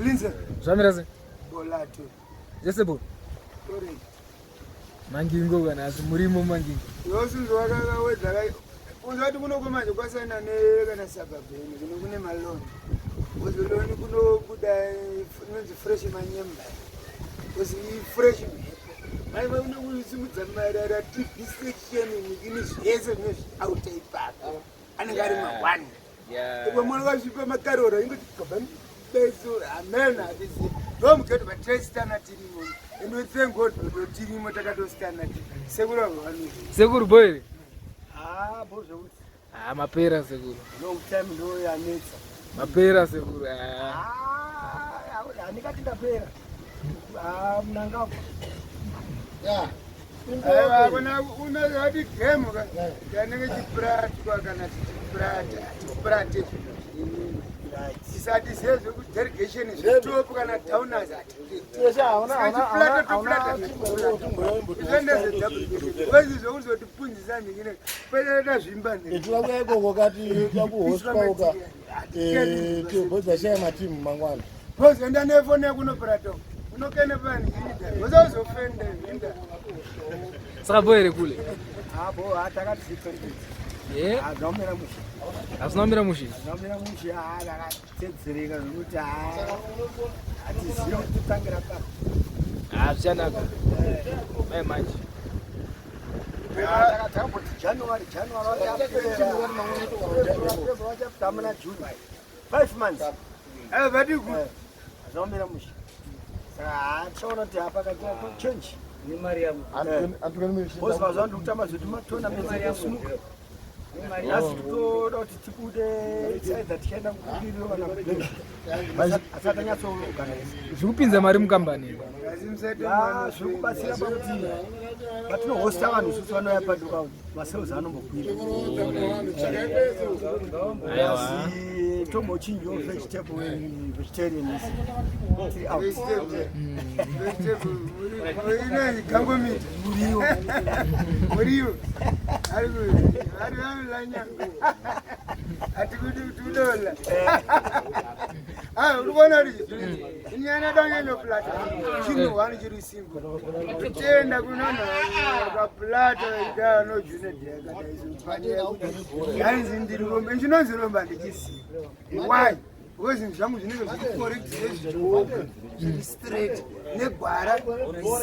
Linze. Zvamira sei? Bolato. Zvese bo. Correct. Mangingo kana asi murimo mangingo. Yosinzo wakawedza kai. Uzati kuno kwamanje kwasiyana ne kana sababeni kuno kune maloni. Uzoloni kunobuda inonzi fresh manyemba. Uzi fresh mhepo. Mai mai unokusimudza marara TV section nikini zvese zvinozviauta ipapo. Anenge ari ma1. Vamwe vakazvipa makarora ingoti gabani beso amen hatisi ndomugeto vatisitana tirimo and we thank God kuti tirimo takatositana sekuru avo vano Sekuru boy. Ah, bo zvekuti. Ah, mapera sekuru. Long time ndo yanetsa. Mapera sekuru. Ah. Ah, handikati ndapera. Ah, mnangagwa. Yeah. Aiwa kuna unozati game ka kanenge chipratwa kana chichiprata chiprate tisati zive zvekuderogation zvetopu kana downers hatizvendezvedaizvi zvekuzotipunzisa ndingine petaita zvimba tinokuya ikoko kati takuhoswa uka tobhodza shaya matimu mangwana. Ozoenda nefoni yakunoprata unokene pani ozozofenda vinda. Saka boy here kule? Ah, bo, ah, takati zviperfect. Yeah. Ah, zvaomera mushe. Hazvina kumira mushe. Zvaomera mushe, ah, takatedzereka zvekuti ah, hatizivi kuti totangira papi. Ah, zvichanaka. Mai manje. Ah, takamboti January, January vachapera. Vachapera muna June. 5 months. Vati ku Zvaomera mushe. Saka ah, tichaona kuti apa kaita change. Boss, mazuva ano ndikutamba zvedu matournaments ekesnuka. Nhasi tikutoda kuti tibude either tichaenda kubudiriro kana kuBench. Asati anyatsoorganize. Zvikupinza mari mukambani. Ya, zviri kubatsira pakuti patinohosta vanhu isusu vanouya paduka masales anombokwira. Aiwa. Asi tombochinjawo vegetable and vegetarian tiri out. Inonzi gangomita Muriwo. Muriwo ari vanolanyanga hatikuti tudola uri kuona kuti inyana danyanyoflata chinhu one chiri simple kutenda kunonhu akaplata idaanojunedhakadaizoyainzi ndiri rombe chinonzi romba ndichisiva. Why? Because zvinhu zvangu zvinenge zviri correct, zvezvichioko zviri straight negwara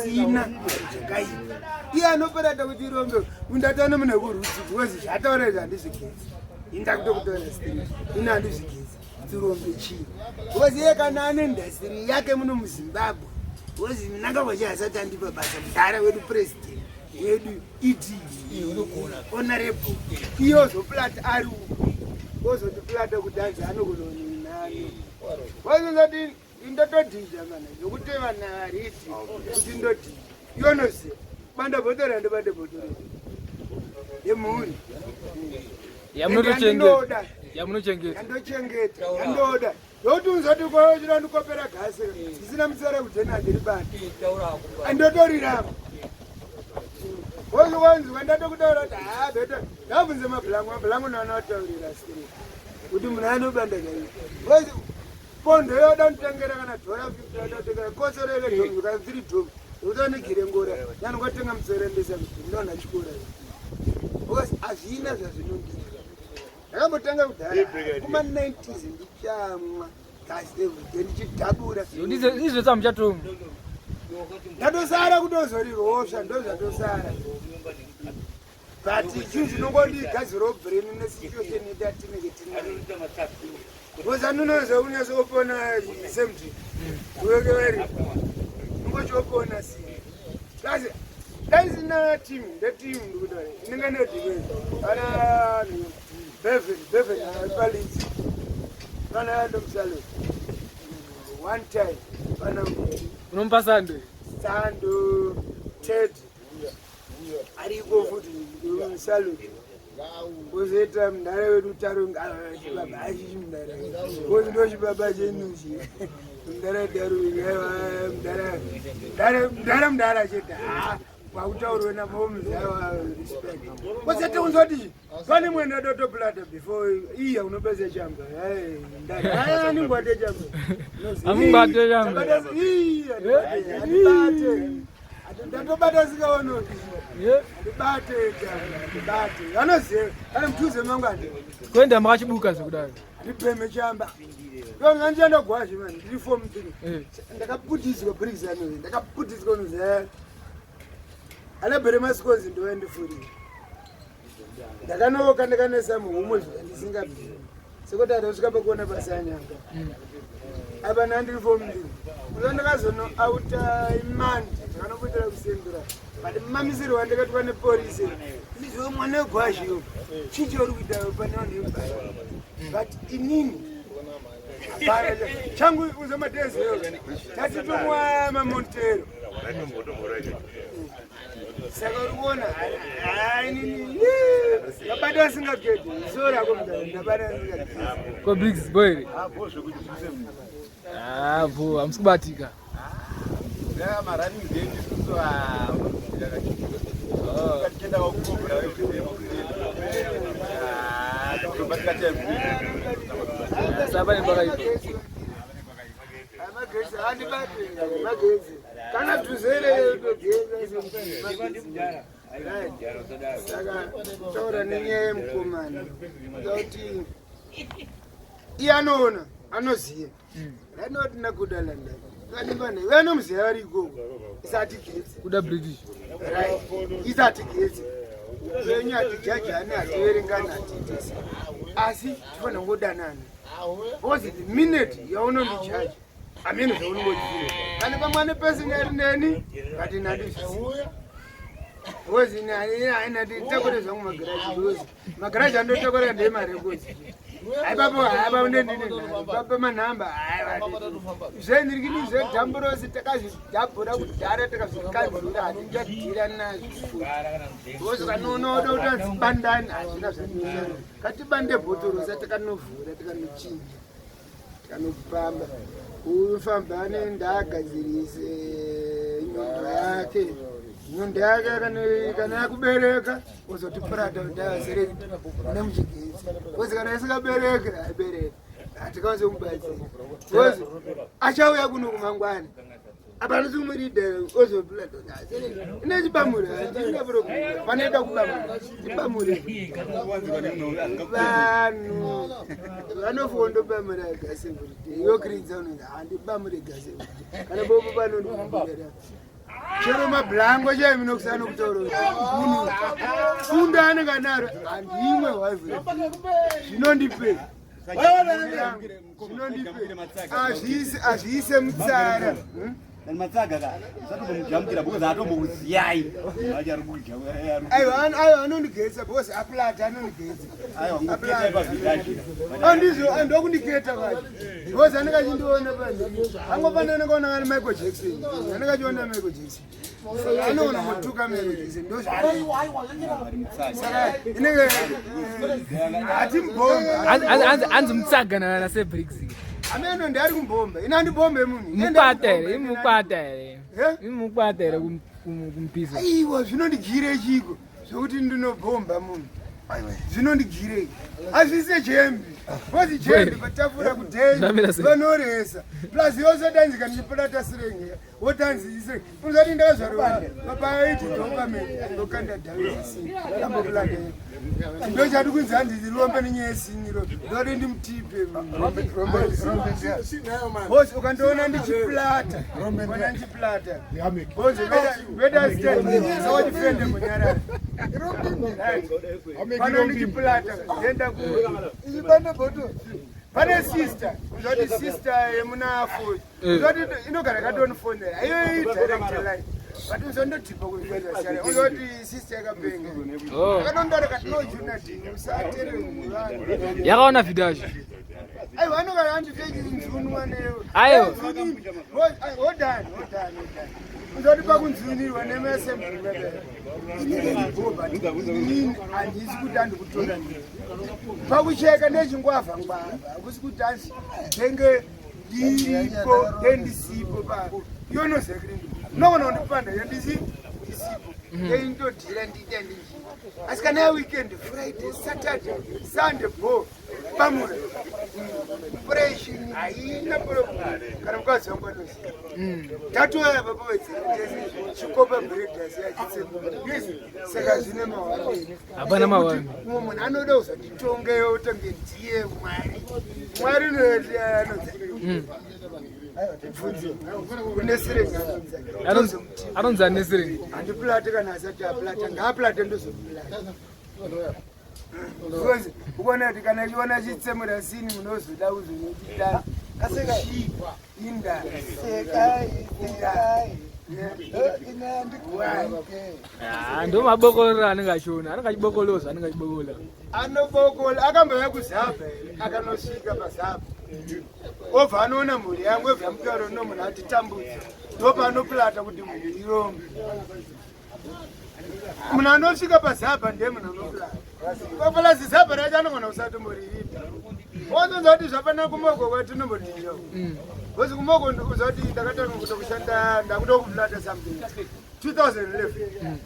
risina zvakaipa. Iye anoperata kuti irombe undatana munhu wekurudzi because zvataura izvi handizvigezi. Indakutokutora straight, ini handizvigezi tirombe chii? Because iye kana ane industry yake muno muZimbabwe, because Mnangagwa chi asati andipa basa, mudhara wedu, president wedu ED honorable, iye ozoplata ari uku, ozotiplata kuti anzi anogononani wazozati ndotodhija mana zvokuti vana variti kuti ndodhija iyonoziva banda bhotora ndobanda bhotora yemhuri. Yamunotochengeta. Yandoda. Yamunochengeta. Yandochengeta, yandoda zvokuti uzoti kochira ndikopera gasi ndisina mutsara kujena handiri bani andotorirama wozokwanzwa ndatokutaura kuti haa better ndabvunze mabhulangu, mabhulangu naanotaurira straight kuti munhu anobanda chaivo pondo yoda nditengera kana dhora 50 yadotengera kosoro ile dhomi kana 3 dhomi utanigire ngora yanongotenga mutsere ndesa kuti ndona chikora because hazvina zvazvinondira. Ndakambotanga kudhara kuma-90s ndichamwa gas everyday ndichidhabura. Ndizvo tsamuchatomu. Ndatosara kutozorirosva, ndo zvatosara, but chinhu chinongondigadzirawo brain nesituation yatinenge tinayo because anononza unyatsopona same thing uweke vari ungochiopona si kasi dai sina team ndeteam ndikutaura inenge nedivezi ana Beven Beven palisi pana ndomusalo one time pana. Unomupa sando. Sando Ted ariko futi musalute, kozoita mundare wedu taro chibaba achichi mundare kozi ndo chibaba chenuchi mundare daru mundare mundare chete. Kwakutaurwe namoms aiwa, respect. Kwasatiunzwa kuti pane mwene dotoplata before iya unopedza chamba. Aningwate chamba. Hamungwate chamba. Andibate. Ndatobata sikaonoti. Yeah. Andibate chamba, andibate. Anoziva, kana mtuze mangu andi. Kuenda makachibuka zvekudaro. Ndipeme chamba. Ndonga ndienda gwazhi man, ndiri form 3. Eh. Ndakaputizwa bricks ano, ndakaputizwa unoziva. Anabhere masikonzi ndoendifurira. Ndakanoka ndakanesa muhumwe zvandisingabviri. Sekuti atosvika pakuona pasanyanga. Apa nandiri form 3. Uzo ndakazono auta imandi, ndakanopotera kusendura. But mamisiro wandakatwa nepolisi. Ndizvo mwana wegwazhiyo. Chii chauri kuita pane vanhu vebhaya. But inini hapana changu uzo matezeyo. Tatitomwa mamontero. Saka uri kuona inini ndabata asingagedhi soro rako mudaro ndabata asingagedhi. Ko Briggs boy here? Ah, bo, hamusi kubatika. Saba nepakaipa. Magetsi handibati magetsi kana tuzere togeza. Saka taura nenyaya yemukomana kuti iye anoona anoziva ranoti nakudalanda vanivana vanomuziva vari ikoko isati getsi. Kuda British. Right, isati getsi. Upenyu hatijajani, hativerengani, hatiitisi, asi tifanira kungodanana because the minute yaunondijaji amene zvaunongochifira kana pamwe ane personal neni, but nandizvisiya because nditakure zvangu magaraji because magaraji andotakura ndemarekodzi aipapo haipa ndendine papa manhamba zvendirikini zvedhamburosi takazvidhabhura kudhara, takazvikadzura, hatinjadhira nazvo because kanoona oda kuti anzibandani hazvina zvanoita. Katibande bhotorosa takanovhura, tikanochinja, tikanopamba. Ufambane ndaagadzirise nyundo yake, nyundo yake kana yakubereka ozotipurata kuti asereki nemuchigezi kozi kana isingabereki aibereki hatikwanisi kumubatsira kozi achauya kuno kumangwana apana sikumurida ozopulata ine chibamuri handina problem panoida kubamura chibamuri. Vanhu vanofondobamura gasi everyday yokiridza unonzi handibamure gasi everyday kana bobo panondibamura chero mablango chaiminokusana kutaura kuti munhu funda anenge anaro handimwe waivhura zvinondipe zvinondipe hazviise mutsara. Matsaga ka usatombomujamukira because atombokuziyai. Aiwa, aiwa, anondigetsa because aplata anondigetsa. Aiwa, ngoketa ipavhidhaji. Andizvo ndokundiketa kwacho because anenge achindiona panhu angofanana nekaona kana Michael Jackson, anenge achiona Michael Jackson, saka anoona motuka Michael Jackson ndozvaari, saka inenge hatimbomba. Hanzi mutsagana nasebriggs. Ameno ndiari kumbomba ina andibombe munhu. Mukwata here? Imukwata here? Eh? Imukwata here kumpisa? Aiwa, zvinondigire chiko zvokuti ndinobhomba munhu? Zvinondigirei? Hazvise jembi kozi jembi patafura kudheni. Zvamira sei? Vanoresa plus yozodanzika ndichipulata sirenge wotanzise unzati ndakazvarwa papaiti dopamine ndokanda dhaisini ambopulata ndochati kunzi handizi rombe nenyaya yesiniro ndode ndimutipe. Bosi, ukandiona ndichiplata, ona ndichiplata bosi, vedasawachifende munyarara pano ndichiplata ndenda ku pane sister uzoti sister yemuna 40 uzoti inogara yakatonifonera iyoyi direct line but uzondodhipa kuikwezasiyana uzoti sister yakapenga. Oh. Akatondara kati no junadi usaterere vanhu. Yakaona vhidhiyo yacho. Aiwa, anogara anditechinzunwa newe. Aiwa. Hodani hodani hodani uzoti pakunzunirwa nemese inini handisi kuti andikutora ndii pakucheka ndechingwavha ngwavha hakusi kuti anzi ndenge ndiripo ndendisipo pa yonozekiri unogona kundipanda yandisi ndisipo. ndisipo, ndodhira ndiita ndinjii. Asi kana yaweekend, Friday, Saturday, Sunday, bo pamura fresh, haina problem. Kana mukadzi wangu anoziva, tatoya papawedzera chikopa bread asi achitse. Saka zvine mawani. Hapana mawani. Mumwe munhu anoda kuzonditongeyo utange ndiye Mwari. Mwari anonzi bvunzi unesireni. Anonzi anesireni. Handiplate kana asati aplata, ngaaplate, ndozoplata. Because ukuona kuti kana chiona chitsemura sini, munozoda kuzonotitana inda. Sekai, sekai. Ah, ndo mabokorero anenge achiona, anenge achibokoloza, anenge achibokola. Anobokola akambouya kuzabha here? Akanosvika pazabha, obva anoona mhuri yangu, obva mutauro no munhu atitambudza, ndopaanoplata kuti mhuri irombe. Munhu anosvika pazabha ndiye munhu anoplata. Papalasi zabha racho anogona kusatomboririda. Wazonza kuti zvafanira kumoko kwatinombodira, because kumoko uza kuti ndakatanga kuda kushanda, ndakuda kuplata something 2011,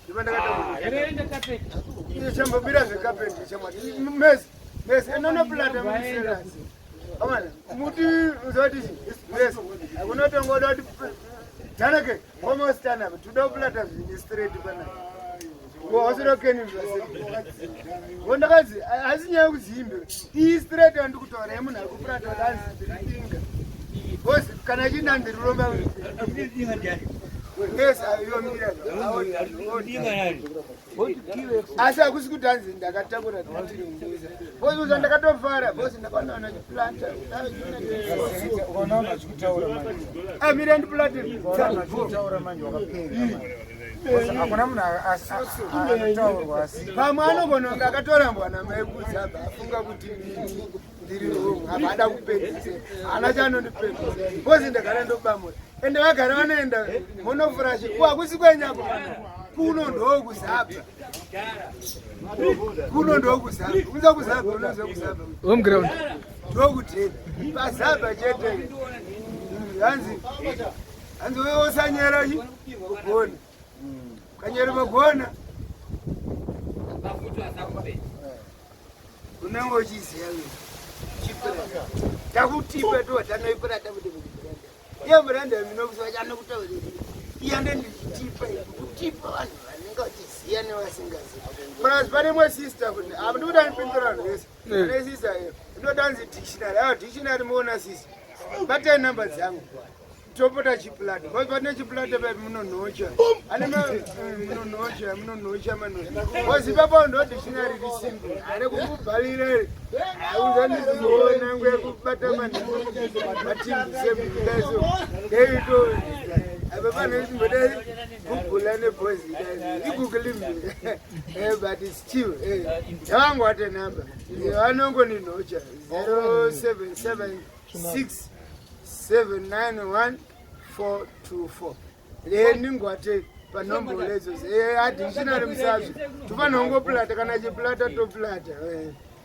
ndipo ndakatanga chambobira zvekapenti chamwati mesi mesi enonoplata muserasi amana muti uzati mesi akunotongoda kuti tanake almost apa toda kuplata zvine straight panapa wasirokeni zvase. Ndakadzi hasi nyaya yekudzimbe iyi straight yandikutaura yemunhu ari kuplata kuti anzi ndiri dinga, because kana achinda ndiriromba. Yes, yomira, asi hakusi kuti hanzi ndakatakura ndatiringuza bosi. Ndakatofara bosi, ndakanoona chiplanta. Ukaona vachikutaura manje. Amira ndiplate. Vachikutaura manje wakapenga. Hakuna munhu anotaurwa asi Pamwe anogona kunge akatorambwa namai kuzabva, afunga kuti ndini ndiri wrong, apa ada kupedzisira, haana chaanondipedzisa bosi. Ndagara ndobamura, ende vagara vanoenda monofurashi ku hakusi kwenyako kuno, ndokuzabva kuno, ndokuzabva uza kuzabva, unoziva kuzabva. Home ground. Ndokuteni pazabva chete. Hanzi wewe usanyera chi kugona, ukanyera magona unenge uchiziva takutipa to tanoipurata kuti iye muranda minokusa chanokutauriri iyande ndichitipa kutipa vanhu vanenge vachiziva nevasingazivi. Plus pane imwe sister kuti apa ndikuda ndipindura vanhu vese. Pane sister inodanzi dictionary ayo dictionary, muona sisi, batai namba dzangu, topota chiplata, because pane chiplata paipi munonhocha ane munonhocha munonhocha manhocha, because ipapo ndo dictionary risimple are kukubhalira auzandizoona nguya kubata matimbi semudaiso deito apa pane chimbodai google nebhozi dai igoogle me, but it's still yavangwate namba vanongoninhocha 0776 791 424 le ningwate panombolo idzodzo adictionary musazvo tofanira kungoplata kana chiplata toplata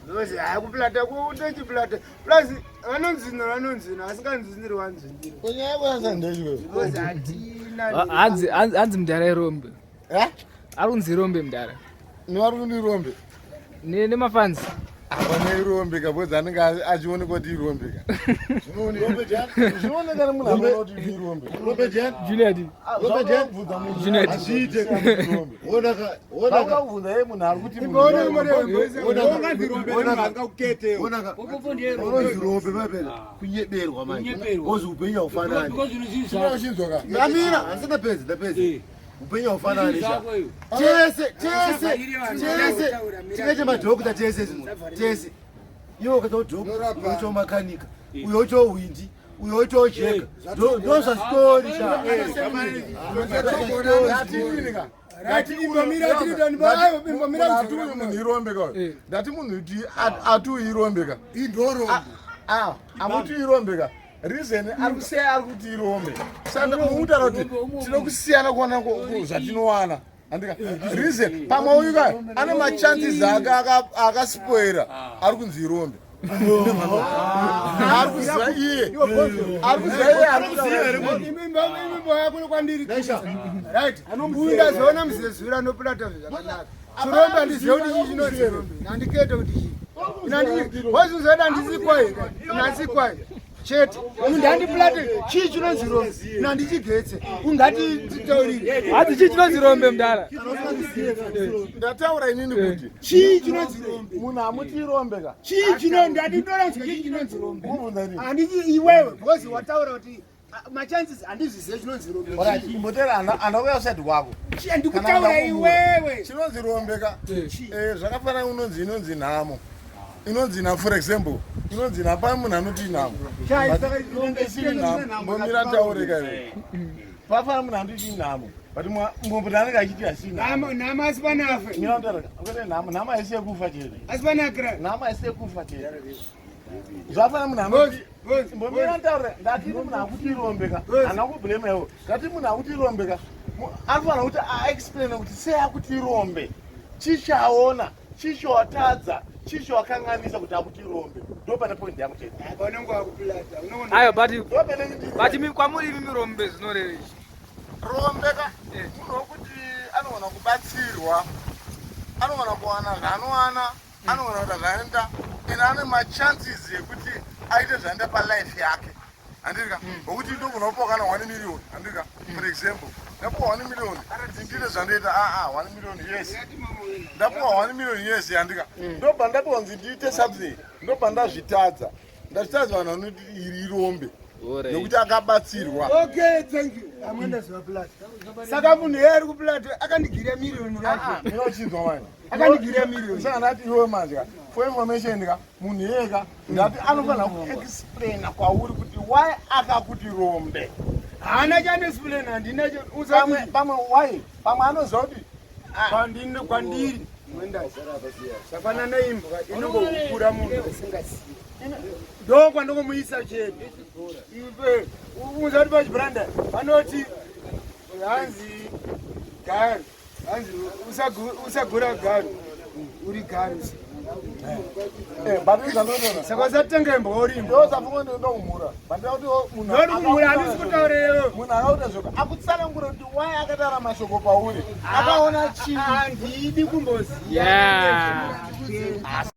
nozi hakuplata kutochiplata. Plus vanonzinura vanonzinura, asinganzinziri wanzinziri. Kwenyaya yako ndeiwe. Because hatina. Hanzi mudhara irombe. Eh? Ari kunzi irombe mudhara. Nivari kundi irombe? Nemafanzi. Hapana irombe ka, because anenge achionekwa kuti irombe ka. Zvinooneka nemunhu anoona kuti irombe. Juliet. Juliet. Hazviite. Zvakabvunza iye munhu ari kuti Unonzi rombe mapena kunyeberwa manje, because upenyu haufanani. Uchinzwa ka? Amira, handisingapedzi, ndapedza. Upenyu haufanani sha. Tese tese tese tingaite madhokta tese tese. Iwe ukaita udhokta, uyoitawo makanika, uyoitawo hwindi, uyoitawo jeka, ndo zvazvitori sha. Ndatidini ka? Ndati imbomira Imbomira kuti uyu munhu irombe ka. Ndati munhu kuti ati uyu irombe ka. Indorombe. Amuti irombe ka. Reason ari kusiya ari kuti irombe. Saka mutaura kuti tinokusiyana kuona zvatinowana. Andika reason pamwe uyu ka ane machances ake akaspoera ari kunzi irombe. Ari kuziva iye, ari kuziva iye, ari kuziva. Imimbo yako kwandiri. Right. Uyu ndazoona muzezura anopulata zvakanaka. Chirombe handizive kuti chii chinonzi rombe. Handikete kuti chii. Wazuzoda handisikwai. Handisikwai. Chete. Munhu handipulate chii chinonzi rombe. Handichigetse. Ungati titaurire. Hati chii chinonzi rombe mudara? Ndataura inini kuti Chii chinonzi rombe? Munhu hamuti irombe ka. Chii chinonzi handitoranzwa chii chinonzi rombe. Mubvunza inini. Handiti iwewe because wataura kuti machances handizvizive chinonzi rombe. Alright, imbotera andauya usati kwako. Chii handikutaura iwewe. Chinonzi rombe ka, zvakafanana unonzi inonzi nhamo, inonzi na, for example, inonzi napa munhu anoti inhamo. But isiri nhamo. Mbomira taureka iwe. Pafana munhu anoti inhamo, but mumbuti anenge achiti asina. Nhamo nhamo asi panafe. Mira taureka kwete nhamo, nhamo haisi yekufa chete. Asi panakira. Nhamo haisi yekufa chete. Zvafana munhu anoti, mbomira taureka, ndati munhu akuti irombe ka, handina kublame iwe. Ndati munhu akuti irombe ka, anofanira kuti aexplain kuti sei akuti irombe, chichaona chichowatadza, chichowakanganisa kuti akuti irombe. Ndo pane point yangu chete. Apa unenge wakupulata. Ayo, but Ndo pane ndiri. But kwamuri imi rombe zvinorevei? Rombe ka, munhu wokuti anogona kubatsirwa, anogona kuwana zvaanowana, anogona kuita zvaanoita, ende ane machances ekuti aite zvaanoita palife yake, handika? Wokuti ndogona kupiwa kana 1 million, handika? For example, ndapiwa 1 million ndiite zvandoita. Aa, 1 million, yes, ndapiwa 1 million, yes, handika? Ndobva ndapiwa nzi ndiite something, ndobva ndazvitadza, ndazvitadza, vanhu vanoti iri irombe nekuti akabatsirwa. Okay, thank you. Amwenda zuva plata. Saka munhu iye ari kuplata akandigira miriyoni racho. Mina uchinzwa manje. Akandigira miriyoni. Saka ndati iwe manje ka, for information ka, munhu iyeka ndati anofanira kuexplaina kwauri kuti why akakuti rombe. Haana chanexplain, handina. Pamwe why, pamwe anoziva kuti Kwandiri kwandiri. Mwenda. Zvafanana imbwa inongohukura munhu asingasiyi. Ndo kwandongomuisa chete. Iwe uzati pachibranda vanoti hanzi gari, hanzi usagura gari uri gari. But izvandotoona. Saka usatenga imbwa uri imbwa. Ndo safunga ndokumhura, but ndida kuti munhu Ndori kumhura, handisi kutaura. Munhu akakuita zvoko akutsanangura kuti why akataura mashoko pauri, akaona chii. Handidi kumboziva.